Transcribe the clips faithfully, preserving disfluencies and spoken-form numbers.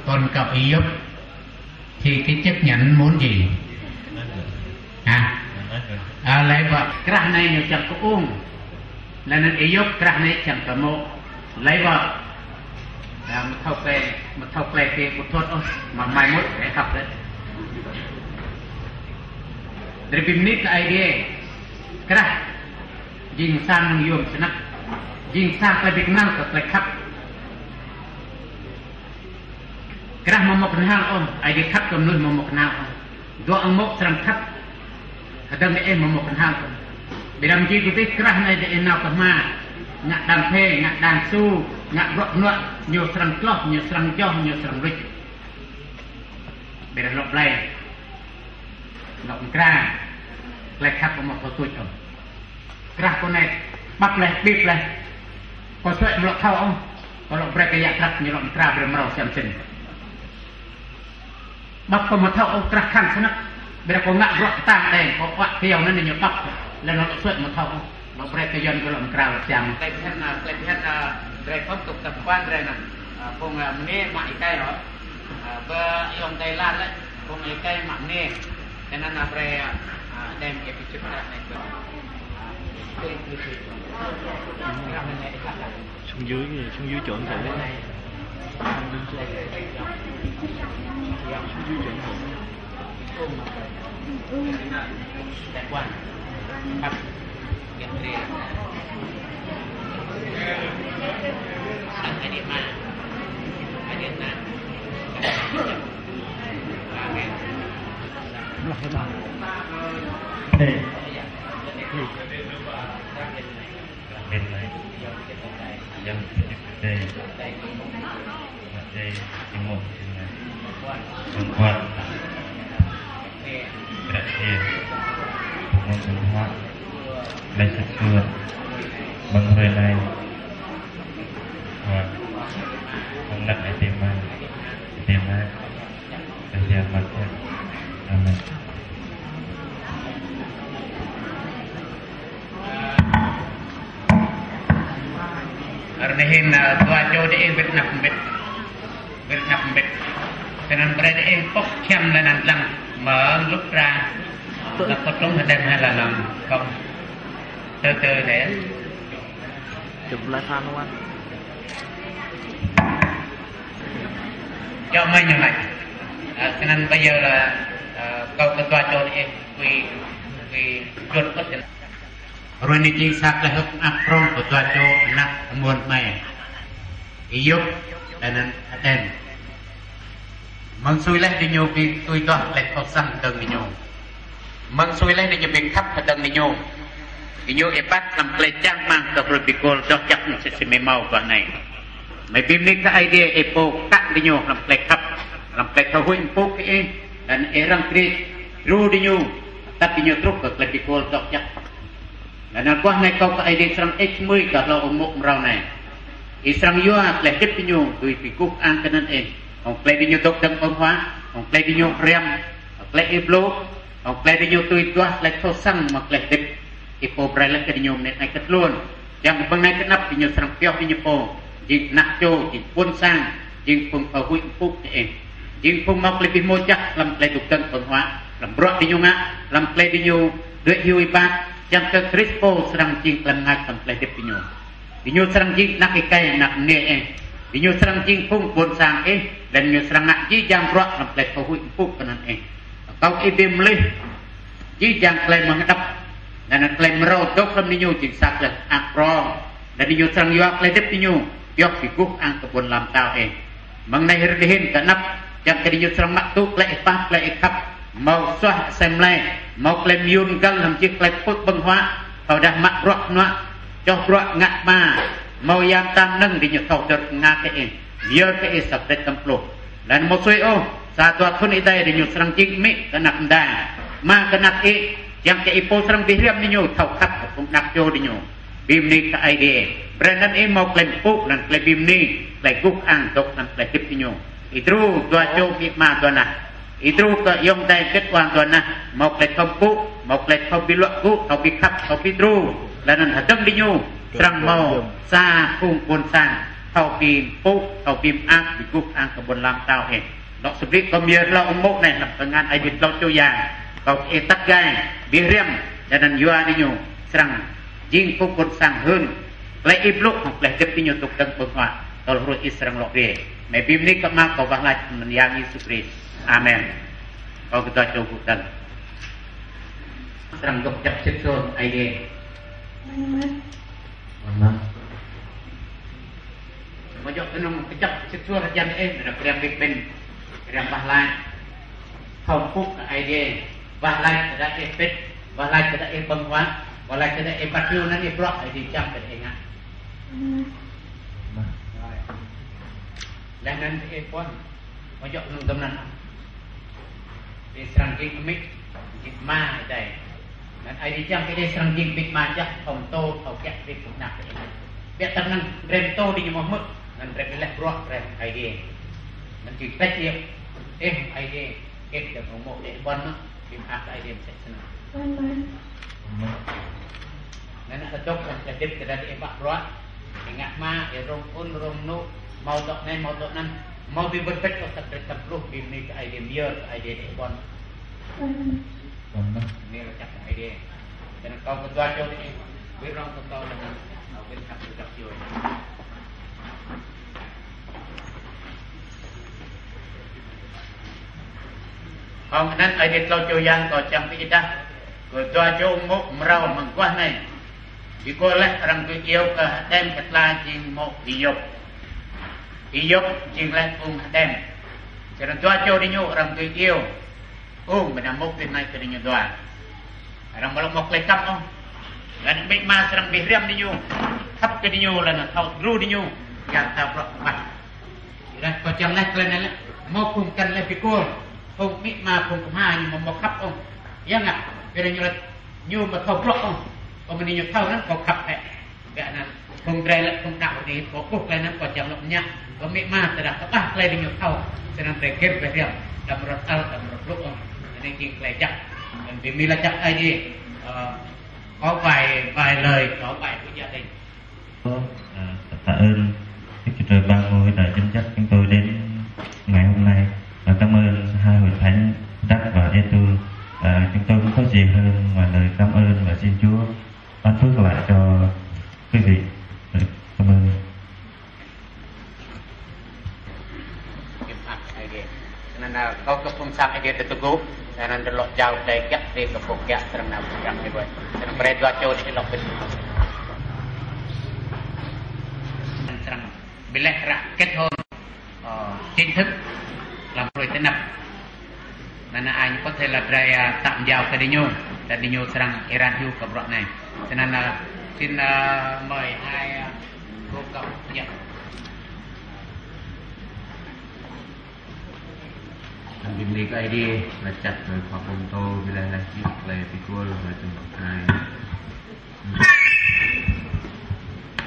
Kon kăp Y-Yôp, thì cái chức nhận muốn gì? Hả? À, lei bơh, krah nây ñu chiăng kơ ung. Lei năn Y-Yôp, krah nây chiăng kơ mô. Lei bơh. À, mâu thâo khlay, mâu thâo khlay kơ bu thut ôh, ma mai mŭt, ê khăp lĕ. Ndri bi mni kơ Aê Diê, krah jêng sa nâng yôm snăk, jêng sa khlay bi knăl kơ khlay khăp. Krah mâu mâp knhal ôh, Aê Diê khăp kơ mnuih mâu mâp knhal ôh. Dua ang mâp srăng khăp, hdơ̆ng ê mâu mâp knhal ôh. Bi răm ji kơ tih krah nây dê ê nau kơ hma, ngă đàn thê, ngă đàn su, ngă bruă knuă, ñu srăng kloh, ñu srăng joh, ñu srăng rŭch. Bi răm lŏ blei, lŏ mkra, khlay khăp mâu mâp thâo tuch ôh. Krah kâo nây, băp lĕ, bĭp lĕ. Kâo sui mlŏ thâo ôh. Kâo lŏ brei kơ yă krăp ñu lŏ mkra brei mrâo siăm sĭn. Băp kâo mâu thâo ôh krah khăng snăk. Brei kâo ngă bruă ktang đeng, kâo uă keo năn ñu băp. Lĕ nô lŏ sui mâu thâo ôh. Lŏ brei kơ Yuăn kâo lŏ mkra lŏ siam. Klei bhiăn, a, klei bhiăn, a, drei phŭn tŭk tâm quan drei năn. A, phung, a, mne mă êkei hŏ. A, bơ ayŏng adei lar lĕ, phung êkei mă mne. Cho nên là bre, a, a, đem cái cái chức năng này. Xuống dưới, xuống dưới chỗ anh thầy đấy. Xuống dưới chỗ anh thầy. Mong Tuhan, mong Tuhan, mong Tuhan, mong Tuhan, mong Tuhan, mong Tuhan. Amen. Rnê hên, a, dua čô dê ê vĭt năp mbĭt. Vĭt năp mbĭt. Kơnăn brei dê ê pŏk chiăm lĕ năn lăng mơng lŭk ra. Năp pŏk lŭng hđen hê la lăng kŏng. Tơ tơ dê. Chụp lại phan luôn. Cho mày nhầm mày. À, cho nên bây giờ là, à, câu cái dua čô dê ê quy, quy chuột bất. Rui ni jêng sa klei hơ̆k mơak prŏng kơ dua čô anak amuôn mei. Y-Yôp, lĕ năn Ađen. Mơng sui leh diñu bi tui duah klei thâo săng hdơ̆ng diñu. Mơng sui leh diñu bi khăp hdơ̆ng diñu. Diñu êbat hlăm klei čang rmang kơ brui bi kôl doh jăk năn si si mei mâu bah nây. Mei bi mni kơ Aê Diê ê pô kă diñu hlăm klei khăp, hlăm klei thâo huĭ mpŭ kơ ih, lăn ê răng kri, dru diñu, tât diñu truh kơ klei bi kôl doh jăk. Lăn năn kuah nây kâo kơ Aê Diê srăng êch mưi kơ hlô ung môk mrâo nây. Ih srăng yua klei hdĭp diñu, dui bi guh ang kơnăn ih. Hŏng klei diñu dôk dâng ƀơ̆ng huă, hŏng klei diñu hriăm, hŏng klei ih blŭ, hŏng klei diñu tui duah klei thâo săng ma klei hdĭp. Ih pô brei leh kơ diñu mnĭt nây kơ tluôn. Jang ƀơ̆ng nây kơ năp diñu srăng pioh diñu pô. Jêng anak čô, jêng ƀuôn sang, jêng phung thâo huĭ mpŭ kơ ih. Jêng phung mâo klei bi hmô jăk hlăm klei dôk dâng ƀơ̆ng huă, hlăm bruă diñu ngă, hlăm klei diñu đuĕ hiu êbat, jang kơ Krist pô srăng jêng klei mngač hlăm klei hdĭp diñu. Diñu srăng jêng anak êkei, anak mniê ih. Diñu srăng jêng phung ƀuôn sang ih, lăn diñu srăng ngă jih jang bruă hlăm klei thâo huĭ mpŭ kơnăn ih. Kâo ih bi mlih jih jang klei mơ̆ng hđăp, lăn năn klei mrâo dôk hlăm diñu jêng sa klei mơak prŏng. Lăn diñu srăng yua klei hdĭp diñu pioh bi guh ang kơ ƀuôn ala mtao ih. Mơng nây rnê hên kơ năp, jang kơ diñu srăng mă tŭ klei ih pah, klei ih khăp, mâu suah asei mlei, mâu klei mjŭn găl hlăm jih klei pŭt ƀơ̆ng huă, thâo dah mă bruă knuă, čoh bruă ngă ma, mâu ya mta mnơ̆ng diñu thâo dơr knga kơ ih, myơr kơ ih sa drĕch tâm pluh. Lăn mâu sui ôh, sa dua thŭn êdei diñu srăng jêng amĭ kơ anak mda, ama kơ anak ê̆, jang kơ ih pô srăng bi hriăm diñu thâo khăp kơ phung anak čô diñu. Bi mni kơ Aê Diê. Brei năn ih mâo klei mpŭ, năn klei bi mni, klei guh ang dôk năn klei hdĭp diñu. Ih dru dua čô amĭ ama dua nah. Ih dru kơ ayŏng adei gĭt wa dua nah, mâo klei thâo mpŭ, mâo klei thâo bi luă gŭ, thâo bi khăp, thâo bi dru. Lăn năn hdơ̆ng diñu srăng mâo sa phung ƀuôn sang Thâo bi mpŭ, thâo bi maak, bi gŭ ang kơ ƀon lan tao ê. Lŏ săp ri kơ miêr lŏ ŭm mô̆ nê, lăm tơngan Aê Diê tlâo čô yang. Kâo ê tât gai, bi hriăm, đa năn yua đi ñu, srăng jing phung ƀon sang hưn. Klei ih blŭ, hŏng klei hdĭp đi ñu tŭk dâng ƀơ̆ng huă, tơl hruê ih srăng lŏ ri. Mê bi mni kơ ma kâo wah lač, mân Yang Yêsu Krist. Amen. Kâo kdơ̆ čô gŭ dâng. Srăng gŏp jăp sĭt suôr Aê Diê. Amen. Mâu jŏ knŏng kjăp sĭt suôr jan ê, nđa kriăm bĭk bĭn, kriăm wah lač. Thâo mpŭ kơ Aê Diê, wah lač kơ đa ê pĭt, wah lač kơ đa ê ƀơ̆ng huă, wah lač kơ đa ê băt yô năn ê bruă Aê Diê čiăng kơ đa ê ngă. Leh năn ê puăn. Mâu jŏ knŏng dŭm năn. Ê srăng jêng amĭ, jêng ma ê dai. Năn Aê Diê čiăng kơ ê srăng jêng amĭ ma jăk, thâo mtô, thâo kiă krêp phung anak ê. Biă tât năn ndrel mtô đi ñu mâu hmư̆, năn ndrel bi leh bruă, ndrel Aê Diê. Năn jêng trách nhiệm, ê Aê Diê, ê dâng hŏng mô̆ ê ƀon mơ̆, bi mơak Aê Diê msĕ snăn. Amen. Năn a dôk năn kơ dĭp kơ đa ê ƀă bruă, ê ngă ma, ê rông ŭn, rông nŭ, mâu dŏ nê, mâu dŏ năn, mâu bi bơ̆t bơ̆t ôh tât drei tâm pluh, bi mni kơ Aê Diê myơr, kơ Aê Diê ê ƀon. Amen. Mni lač jăk kơ Aê Diê. Tơ năn kâo kơ dua čô nê, bi rŏng kơ kâo năn, kâo bi khăp kơ găp joi. Hŏng năn Aê Diê tlâo čô yang kâo čiăng bi êdah kơ dua čô mô̆ mrâo mơguah nây. Bi kuŏl leh arăng dui iêu kơ hđem kơ tla jêng mô̆ Hiyôp. Hiyôp jêng leh phung hđem. Snăn dua čô di ñu arăng dui iêu. Ơ, mnăm mô̆ bi nai kơ di ñu dua. Arăng mâu lŏ mâo klei kăp ôh. Leh năn amĭ ma srăng bi hriăm di ñu. Khăp kơ di ñu, leh năn thâo đru di ñu. Yang thâo bruă kơ ƀah. Ri lah kâo čiăng leh klei nây lĕ. Mâo phung kăn lĕ bi kuŏl. Phung amĭ ma, phung kmha ñu mâo mâo khăp ôh. Yang ngă. Ri lah ñu lĕ ñu mâo thâo bruă ôh. Kâo mni ñu thâo năn kâo khăp hĕ. Gâp năn, phung drei lĕ phung đăo di, kâo ƀuh klei năn kâo čiăng lŏ mñă, kâo amĭ ma tơdah kơ ƀah klei di ñu thâo, snăn drei gĭr bi hriăm, đăm rŏt ăl, đăm rŏt lŭ ôh. Anei jêng klei jăk, đăm bi mni lač jăk Aê Diê. Ơ, có vài, vài lời, có vài phút gia đình. Ờ, tạ ơn Đức Chúa Trời Ba Ngôi đã dẫn dắt chúng tôi đến ngày hôm nay. Và cảm ơn hai hội thánh Đắk và Ê Tu. À, chúng tôi không có gì hơn ngoài lời cảm ơn và xin Chúa ban phước lại cho quý vị. Cảm ơn. Snăn, a, kâo kơ phung sang Aê Diê tơ tơgŭ, snăn lŏ jao klei kiă, ri kơ phung kiă, snăn nau kiă ni ƀuh. Snăn brei dua čô di lŏ bĭt. Snăn bi leh ră kết hôn, ơ, chính thức, lăm hruê ti anăp. Năn a ñu có thể là drei, a, tăm jao kơ di ñu, ta di ñu srăng êran hiu kơ bruă nây. Snăn, a, xin, a, mời hai, a, cô cậu nhận. Bi mni kơ Aê Diê, lač jăk kơ khua pô mtô, bi leh leh jêh klei bi kuŏl, lač jăk kơ ai.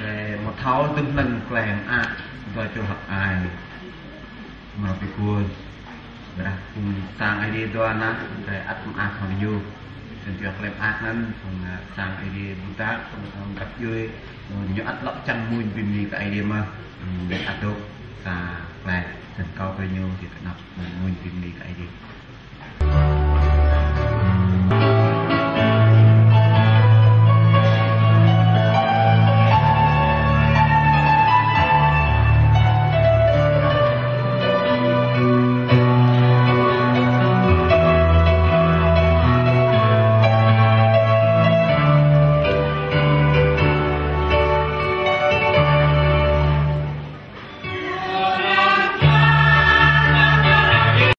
Ê, mâo thâo dŭm năn klei maak, dua čô hăk ai. Mrâo bi kuŏl. Ƀiădah phung sang Aê Diê dua năn, drei ăt maak hŏng ñu. Snăn jêh klei maak năn, phung, ơ, sang Aê Diê ƀudah, phung, ơ, găp djuê, ñu ăt lŏ čiăng mmuñ bi mni kơ Aê Diê mơh. Ơ, drei ăt dôk sa klei, snăn kâo kơ ñu, jêh kơ anăp, mmuñ bi mni kơ Aê Diê.